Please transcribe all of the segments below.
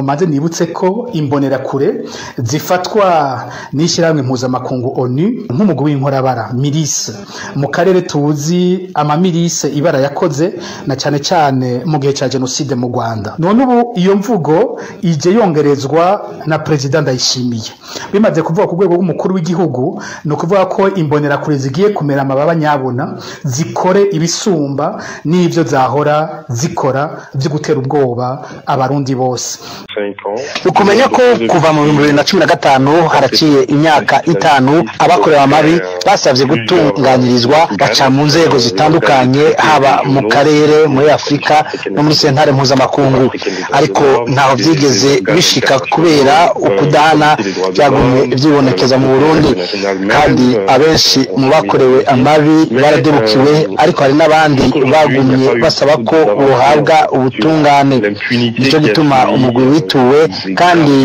Ngo maze nibutse ko Imbonerakure zifatwa n'ishyirahamwe mpuzamakungu ONU nk'umugwi w'inkorabara, milice. Mu karere tuzi amamilice ibara yakoze, na cyane cyane mu gihe cya jenoside mu Rwanda. None ubu iyo mvugo ije yongerezwa na Perezida Ndayishimiye. Bimaze kuvuga ku rwego rw'umukuru w'igihugu, ni ukuvuga ko Imbonerakure zigiye kumera amababa nyabona, zikore ibisumba n'ibyo zahora zikora byo gutera ubwoba Abarundi bose. Ukumenya ko kuva mu 2015, haraciye imyaka 5, abakorewe amabi basabye gutunganirizwa, baca mu nzego zitandukanye, haba mu karere, muri Afurika no muri sentare mpuzamakungu, ariko ntaho byigeze bishika kubera ukudahana byagumye byibonekeza mu Burundi. Kandi abenshi mu bakorewe amabi baradebukiwe, ariko hari n'abandi bagumye basaba ko bohabwa ubutungane. Nicyo gituma umugwi wituwe, kandi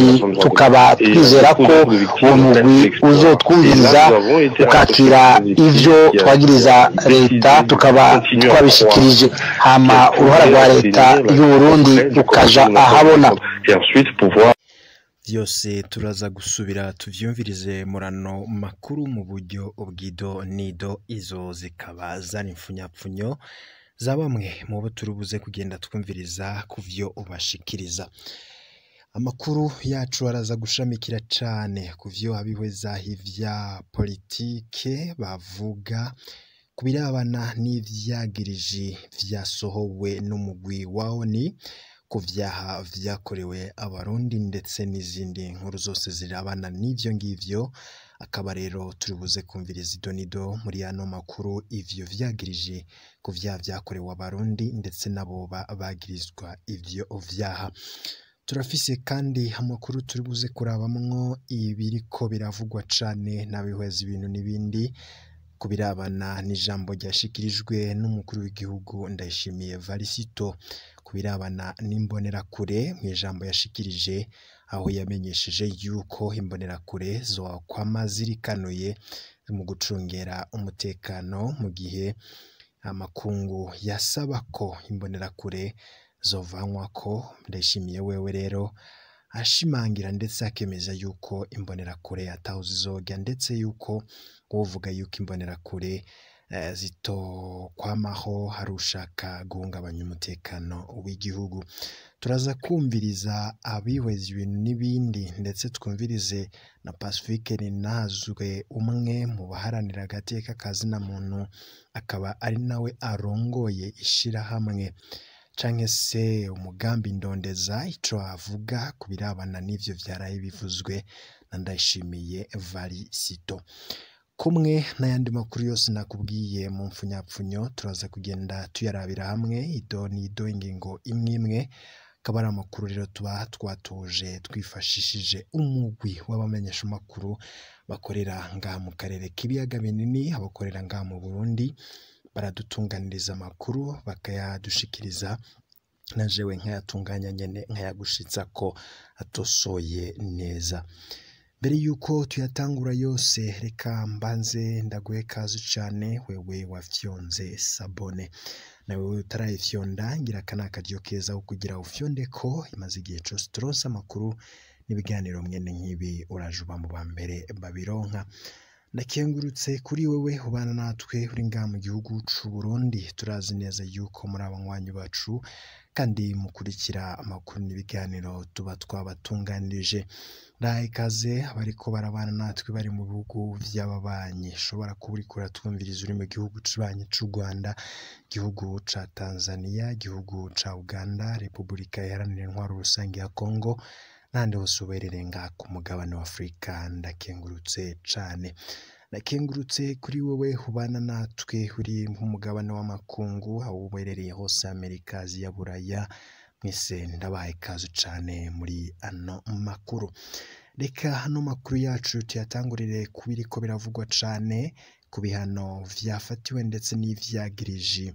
tukaba twizera ko uwo mugwi uzotwumviriza, ukakira ivyo twagiriza leta, tukaba twabishikirije, hama uruhara rwa leta y'u Burundi rukaja ahabona. Vyose turaza gusubira tuvyumvirize murano makuru mu buryo ubwido nido. Izo zikaba zari impfunyapfunyo za bamwe mu bo turubuze kugenda twumviriza ku vyo ubashikiriza. Amakuru yacu araza gushamikira cane ku vyo abihweza ivya politike bavuga ku birabana n'ivyagiriji vyasohowe n'umugwi wa ONU ku vyaha vyakorewe Abarundi, ndetse n'izindi nkuru zose zirabana n'ivyo ngivyo. Akaba rero turibuze kumviriza idonido muri ano makuru ivyo vyagirije ku vyaha vyakorewe Abarundi, ndetse nabo bagirizwa ivyo vyaha. Turafise kandi amakuru turibuze kurabamwo ibiriko biravugwa cane n'abihweza ibintu n'ibindi ku birabana n'ijambo ryashikirijwe n'umukuru w'igihugu Ndayishimiye Varisito ku birabana n'Imbonerakure. Mu ijambo yashikirije, aho yamenyesheje yuko Imbonerakure zokwama zirikanuye mu gucungera umutekano, mu gihe amakungu yasaba ko Imbonerakure zovanwako. Ndayishimiye wewe rero ashimangira ndetse akemeza yuko Imbonerakure ataho zizojya, ndetse yuko uwovuga yuko Imbonerakure zitokwamaho hari ushaka guhungabanya umutekano w'igihugu. Turaza kumviriza abihweza ibintu n'ibindi, ndetse twumvirize na Pacifique Ninazwe, umwe mu baharanira agateka ka zina muntu, akaba ari nawe arongoye ishirahamwe canke se umugambi Ndondeza, ico avuga ku birabana n'ivyo vyaraye bivuzwe na Ndayishimiye Varisito, kumwe n'ayandi makuru yose nakubwiye mu mfunyapfunyo. Turaza kugenda tuyarabira hamwe ido n'ido, ingingo imwe imwe. Akaba ari amakuru rero tuba twatuje twifashishije umugwi w'abamenyeshamakuru bakorera ngaha mu karere k'ibiyaga binini, abakorera ngaha mu Burundi, baradutunganiriza amakuru bakayadushikiriza, na jewe nkayatunganya nyene nkayagushitsa ko atosoye neza. Mbere yuko tuyatangura yose, reka mbanze ndaguhe kazi cane wewe wafyonze s'abonner. Nawe utarayifyonda, ngira aka ni akaryo keza ko kugira ufyonde, ko imaze igihe cose turonse amakuru n'ibiganiro mwene nk'ibi, uraje uba mu ba mbere babironka. Ndakengurutse kuri wewe ubana natwe uri ngaha mu gihugu c'u Burundi. Turazi neza yuko muri abanywanyi bacu kandi mukurikira amakuru n'ibiganiro tuba twabatunganirije. Ndahaye ikaze abariko barabana natwe bari mu bihugu vy'ababanyi. Ushobora kuba uriko uratwumviriza uri mu gihugu kibanyi c'u Rwanda, igihugu ca Tanzania, igihugu ca Uganda, Repubulika Iharanira Intwaro Rusange ya Congo, n'ahandi hose uberereye ngaha ku mugabane wa Afurika. Ndakengurutse cane. Ndakengurutse kuri wewe ubana natwe uri nk'umugabane w'amakungu, aho uberereye hose, Amerika, Aziya, Buraya, mwese ndabahaye ikaze cane muri ano makuru. Reka ano makuru yacu tuyatangurire ku biriko biravugwa cane ku bihano vyafatiwe ndetse n'ivyagiriji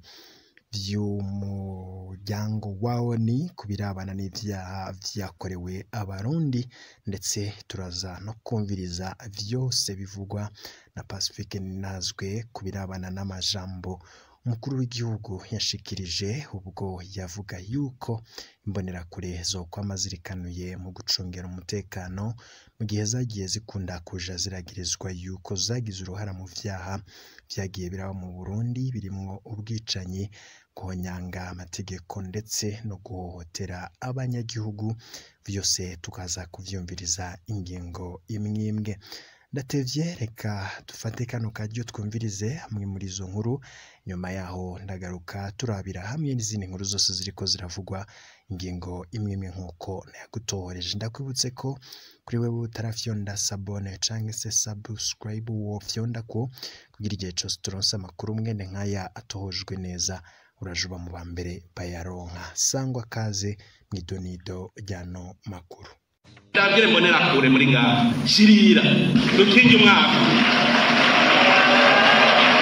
vy'umuryango wa ONU ku birabana n'ivyaha vyakorewe Abarundi, ndetse turaza no kumviriza vyose bivugwa na Pacifique Ninazwe ku birabana n'amajambo Umukuru w'igihugu yashikirije ubwo yavuga yuko imbonerakure zokwama zirikanuye mu gucungera umutekano mu gihe zagiye zikunda kuja ziragirizwa yuko zagize uruhara mu vyaha vyagiye biraba mu Burundi, birimwo ubwicanyi, guhonyanga amategeko ndetse no guhohotera abanyagihugu. Vyose tukaza kuvyumviriza ingingo imwe imwe. Ndatevye, reka dufate kano karyo twumvirize amwe muri izo nkuru. Nyuma yaho ndagaruka turabira hamwe n'izindi nkuru zose ziriko ziravugwa ingingo imwe imwe nkuko nayagutohoreje. Ndakwibutse ko kuri wewe utarafyonda sabone canke se subscribe, wofyonda ko kugira igihe cose turonse amakuru mwene nkaya atohojwe neza urajuba mu bambere bayaronka. Sangwa kaze mwidonido ryano makuru. Ndabwire mbonerakure muri ngaha, shirira dukinge umwaka,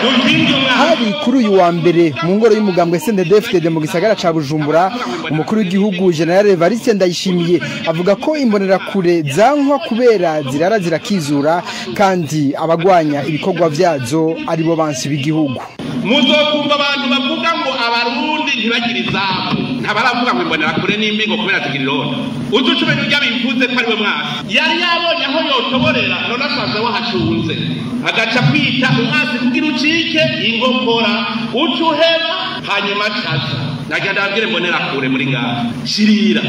dukinge umwaka. Hari kuri uyu wa mbere mu ngoro y'umugambwe CNDD-FDD mu gisagara ca Bujumbura, umukuru w'igihugu General Evariste Ndayishimiye avuga ko imbonerakure zankwa kubera zirara zirakizura, kandi abagwanya ibikorwa vyazo aribo bansi b'igihugu. Muzokumva abantu bavuga ngo abarundi ntibagira izabo, ntabaravuga ngo imbonerakure n'imbigo kubera zigira irondo. Uzucumenye urya bivuze ko ariwe mwasi yari yabonye aho yotoborera, none asanze wahacunze, agaca kwita umwasi kugira ucike ingokora uca uheba hanyuma acaza. Nagira ndababwire mbonerakure muri ngaha, shirira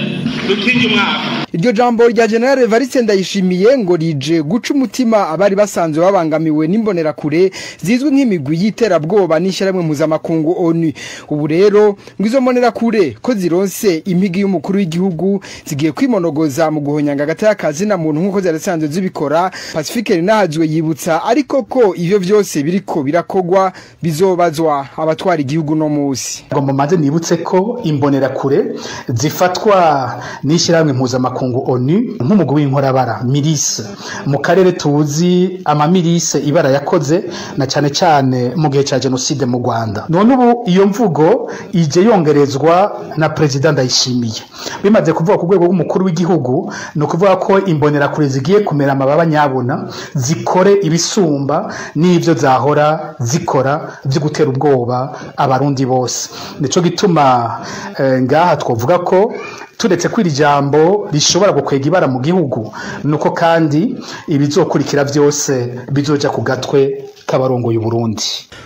dukinge umwaka. Iryo jambo rya General Evariste Ndayishimiye ngo rije guca umutima abari basanzwe babangamiwe n'imbonerakure zizwi nk'imigwi y'iterabwoba n'ishyirahamwe mpuzamakungu ONU. Ubu rero ngo izo mbonerakure ko zironse impigi y'umukuru w'igihugu zigiye kwimonogoza mu guhonyanga agateka ka zina muntu nk'uko zarasanzwe zibikora. Pacifique Rinahazwe yibutsa ariko ko ivyo vyose biriko birakogwa bizobazwa abatwara igihugu no musi. Ngo mumaze nibutse ko imbonerakure zifatwa n'ishyirahamwe mpuzamakungu ONU nk'umugwi w'inkorabara milice mu karere tuzi amamirise ibara yakoze na cyane cyane mu gihe ca genocide mu Rwanda. None ubu iyo mvugo ije yongerezwa na President Ndayishimiye. Bimaze kuvuga ku rwego rw'umukuru w'igihugu, no kuvuga ko imbonerakure zigiye kumera amababa nyabona zikore ibisumba n'ivyo zahora zikora byo gutera ubwoba abarundi bose. Nico gituma ngaha twovuga ko turetse ko iri jambo rishobora gukwega ibara mu gihugu, nuko kandi ibizokurikira byose bizoja ku gatwe k'abarongoye Burundi.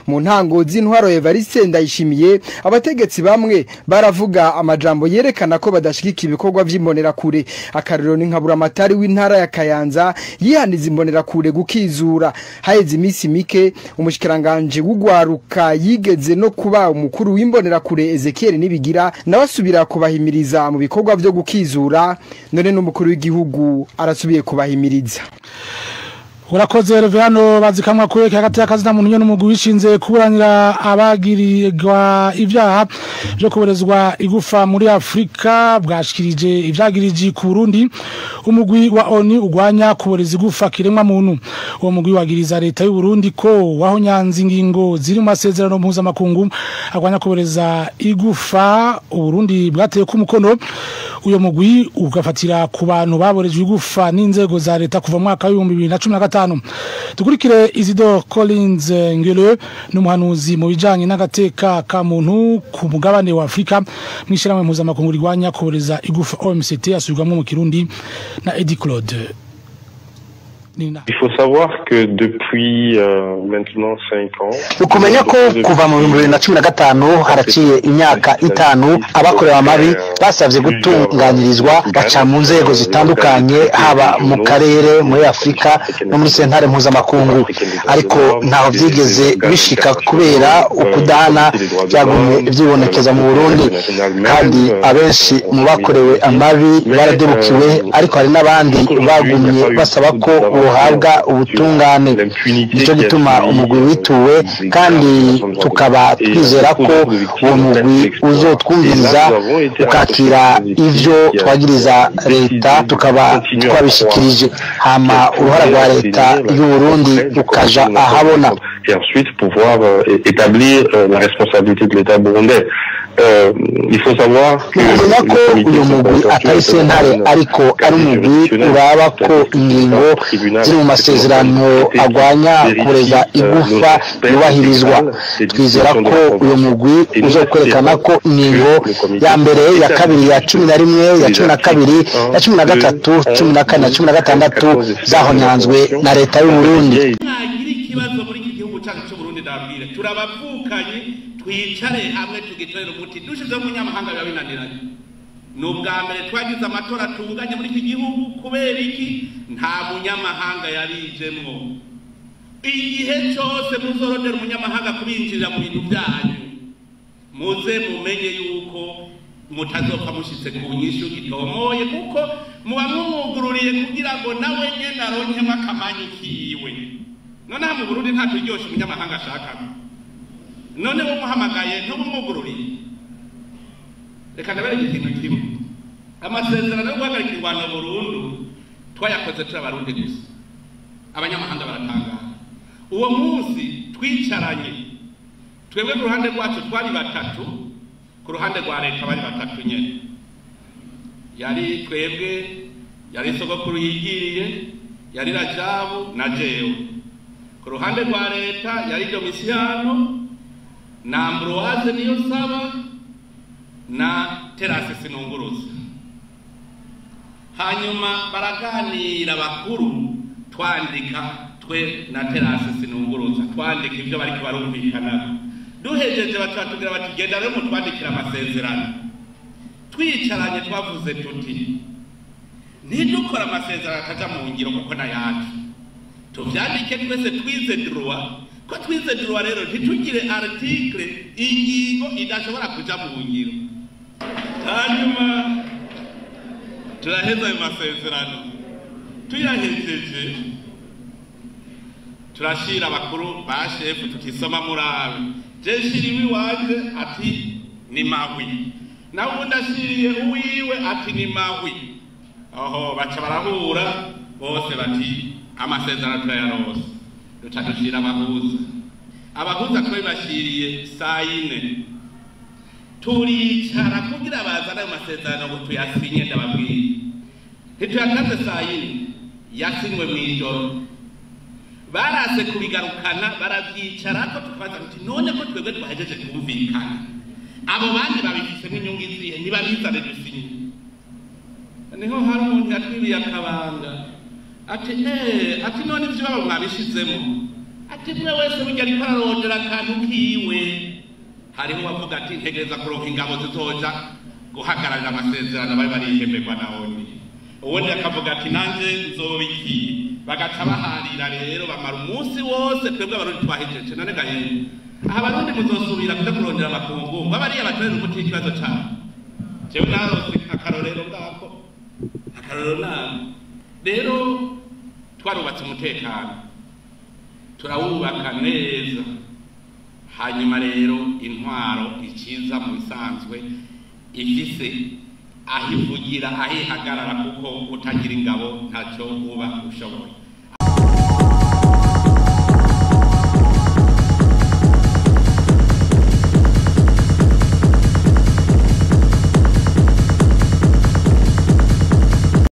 Mu ntango z'intwaro Evariste Ndayishimiye, abategetsi bamwe baravuga amajambo yerekana ko badashigika ibikorwa vy'imbonerakure. Akarero ni nka Buramatari w'intara ya Kayanza yihaniza imbonerakure gukizura. Haheze iminsi mike umushikiranganje w'ugwaruka yigeze no kuba umukuru w'imbonerakure Ezekiel Nibigira nawe asubira kubahimiriza mu bikorwa vyo gukizura, none n'umukuru w'igihugu arasubiye kubahimiriza. Urakoze Reverano bazikamwa kureka hagati y'akazi na muntu n'umugwi wishinze kuburanira abagirirwa ivyaha byo kuborezwa igufa muri Afrika bwashikirije ivyagiriji ku Burundi. Umugwi wa ONU ugwanya kuboreza igufa kiremwa muntu, uwo mugwi wagiriza leta y'u Burundi ko wahonyanze ingingo ziri mu masezerano mpuzamakungu agwanya kuboreza igufa Uburundi bwateye ku mukono. Uyo mugwi ugafatira ku bantu baborejwe igufa n'inzego za leta kuva mu mwaka wa 2015. Tukurikire Isidore Collins Ngele n'umuhanuzi mu bijanye n'agateka ka muntu ku mugabane wa Afrika mw'ishyirahamwe mpuzamakungu rigwanya kuboreza igufa OMCT, asubirwamwo mu Kirundi na Eddie Claude. Il faut savoir que depuis maintenant 5 ans, ukumenya ko kuva mu 2015 haraciye imyaka 5 abakorewe amabi basavye gutunganyirizwa baca mu nzego zitandukanye, haba mu karere, muri Afrika no muri sentare mpuzamakungu, ariko ntaho vyigeze bishika kubera ukudahana byagumye vyibonekeza mu Burundi. Kandi abenshi mu bakorewe amabi baradebukiwe, ariko hari n'abandi bagumye basaba ko buhabwa ubutungane. Nico gituma umugwi wituwe, kandi tukaba twizera ko uwo mugwi uzotwumviriza ukakira ivyo twagiriza leta, tukaba twabishikirije, hama uruhara rwa leta y'u Burundi rukaja ahabona. Et ensuite pouvoir établir la responsabilité de l'État burundais. Il faut savoir que Kumenya ko uyu mugwi atari sentare, ariko ari umugwi uraba ko ingingo ziri mu masezerano agwanya kureza igufa yubahirizwa. Twizera ko uyu mugwi uzokwerekana ko ingingo ya mbere, ya kabiri, ya 11, ya 12, ya 13, 14 na 16 zahonyanzwe na leta y'u Burundi. Mwagira ikibazo muri iki gihugu cyacu cy'u Burundi, ndababwira, turabavukanye, twicare hamwe tugitorere umuti. Dushizeho umunyamahanga biba binaniranye. Ni ubwa mbere twagize amatora atunganye muri iki gihugu. Kubera iki? Nta munyamahanga yarijemwo. Igihe cyose muzorondera umunyamahanga kubinjirira mu bintu byanyu, muze mumenye yuko mutazopfa mushitse ku nyishu itomoye, kuko muba mumwugururiye kugira ngo nawe nyene aronkemwo akamanyu kiwe. Noneho mu Burundi nta turyoshe umunyamahanga ashaka. None umuhamagaye ntubumwugururiye. Reka ndabereke ikintu kimwe: amasezerano yo guhagarika ingwano burundu twayakoze turi Abarundi gusa, abanyamahanga baratangara. Uwo munsi twicaranye, twebwe ku ruhande rwacu twari batatu, ku ruhande rwa leta bari batatu nyene. Yari twebwe, yari sogokuru yigiriye, yari Rajabu na jewe. Ku ruhande rwa leta yari Domisiyano na Ambroise niyo saba na Terase Sinunguruza. Hanyuma baraganira bakuru, twandika twe na Terase Sinunguruza, twandika ibyo bariko barumvikana. Duhejeje baca batubwira bati: "Genda rero mutwandikira amasezerano." Twicaranye twavuze tuti: "Ntidukora amasezerano ataja mu ngiro, kuko nayacu tuvyandike twese twize droit." Ko twize droit rero, ntitugire article, ingingo idashobora kuja mu ngiro. Hanyuma turaheza ayo masezerano. Tuyahejeje, turashira abakuru ba shefu, tutisoma murabe. Je nshiriwe iwanje, ati ni mahwi. Nawe ubundi ashiriye uwiwe, ati ni mahwi. Aho baca barahura bose, bati: "Amasezerano turayarose." Duca dushira abahuza. Abahuza twabibashiriye saa 4, turicara kugira bazane ayo masezerano ngo tuyasinye. Ndababwira, ntituyatanze saa 4, yasinywe mw'ijoro. Barase kubigarukana, baravyicara ko tukabaza tuti: "None ko twebwe twahejeje kumvikana, abo bandi babifisemo inyungu izihe? Ntibabizane dusinye." Niho hari umuntu yatwibiye akabanga, ati ati: "None ivyo baba mwabishizemo?" Ati: "Mwe wese burya ariko ararondera akantu kiwe." Hariho uwavuga ati: "Ntegereza kuronka ingabo zizoja guhagararira amasezerano bari barihemberwa na ONU." Uwundi akavuga ati: "Nanje nzobikiye." Bagaca baharira rero, bamara umunsi wose. Twebwe Abarundi twahejeje. None ga yemwe, aha Abarundi muzosubira kuja kurondera amakungu ngo abariya batorere umuti w'ikibazo cabo? Jewe narose akarorero ngako, akarorero nako. Rero twarubatse umutekano, turawubaka neza. Hanyuma rero intwaro ikiza mu bisanzwe ifise aho ivugira, aho ihagarara, kuko utagira ingabo ntacyo uba ushoboye.